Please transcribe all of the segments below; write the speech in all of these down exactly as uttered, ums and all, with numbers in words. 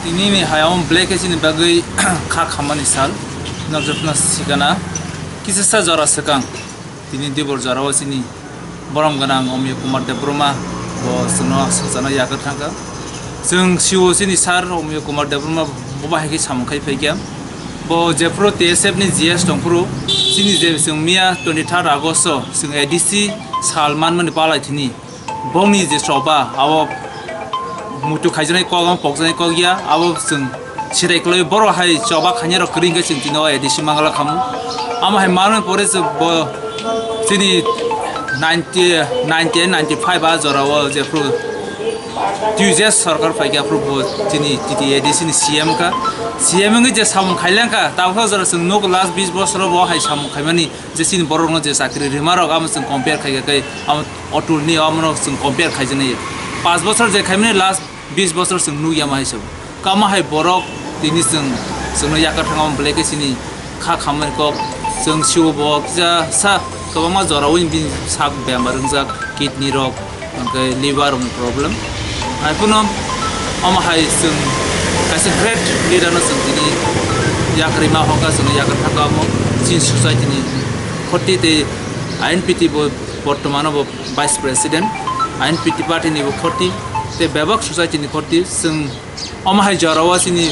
Tini ni hayung belai khe chini bagwi kha khammani sal. Nokjokno sikana kisa sa jora swkang. Tini dibor jora o chini borom gwnang Omiyo Kumar Debbarma bo chwngno swngcharno yakarwi thangkha. Chwng sio chini sir Omiyo Kumar Debbarma bo bahai khe samung khai phaikha. Bo jephuru T S F ni G S tongphuru chini je chwng miya twenty third August o chwng A D C sal manmani palai thini. Bongni je choba abo muitu khaijaknai kok, abo pokjaknai kok ya, abo chwng sirai kwlai. Borok hai choba khainai rok kwrwi hwnkhe chwng tino A D C mangala khamu. Amo hai manwi pore se bo chini ninety, ninety-eight, ninety-five a jora o jephuru T U J S sarkar phaikha, aphuru bo chini T T A D C ni C M kha. C M wngwi je samung khailangkha, tabukha jora chwng nuk last bis bosoro bo hai samung khaimani. Je chini borokno je chakri rima rok, amo chwng compare khai khe, amo Atul ni amo no chwng compare khai jani. Panch bochor je khaimani, last bis bochor chwng nukya ma hai sabo. Kamo hai borok tini chwng, chwngno yakar thang amo belai khe chini kha khamani kok. Chwng sio bo kisa sa kwbangma jora wi bini sak bemar wngjak, kidney rok, hwnkhe liver rokni problem. Hai phano omo hai chwng kaisa great leader no chwng tini yakarwi ma hokha, chwngno yakar thangkha omo chini society ni khoti tei I N P T bo bortomano bo vice president, I N P T party ni bo khoti tei bebak society ni khoti. Chwng omo hai jora o chini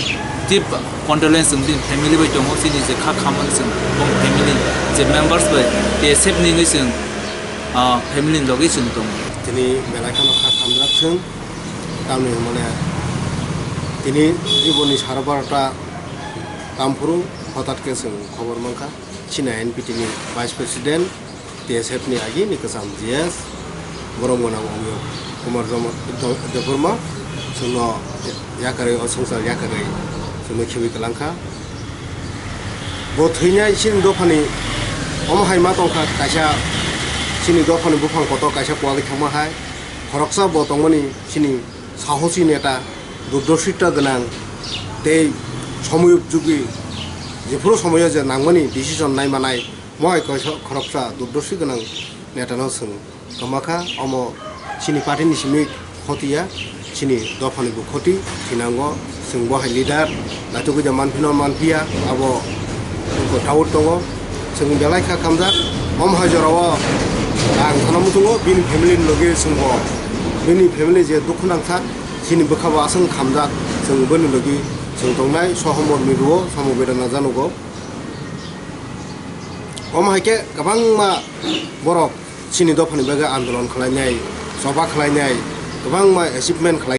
deep condolence chwng bini family bai tongo, chini je kha khamani chwng bong family je members bai T S F ni wngwi chwng, ah, family ni logi chwng tongo. Tini belai kheno kha khamjak chwng, tamni hwnmale tini jiboni sara barota tamphuru hotat khe chwng khobor mankha, chini I N P T ni vice president, T S F ni agini kwcham G S, borom gwnang Omiyo Kumar Debbarma, chwngno yakarwi o swngchar yakarwi chwngno khibi kwlangkha. Bo thwinai chini dophani omo hai ma tongkha, kaisa chini dophani buphang kotor kaisa kuwagwi thangma hai, khoroksa bo tongmani chini sahosi neta, durdorshita gwnang tei somoyupjugwi jephuru somoyo je nangmani decision nai manai, mohai kaisa khoroksa durdorshi gwnang netano chwng kwmakha. Omo chini party ni simi khoti ya, chini dophani bo khoti thinango. Chwng bo hai leader naitugwi da manphino manphiya, abo doubt tongo. Chwng belai kha khamjak. Omo hai jorao ang khana muchungo bini family ni logi chwng bo, bini family je dukhu nangkha, chini bwkha bo aswk khamjak, chwng boni logi chwng tongnai sohomor miruo samung bedana janugo. Omo hai khe kwbangma borok chini dophani bagwi andolon khlainai, choba khlainai, kwbangma achievement khlai.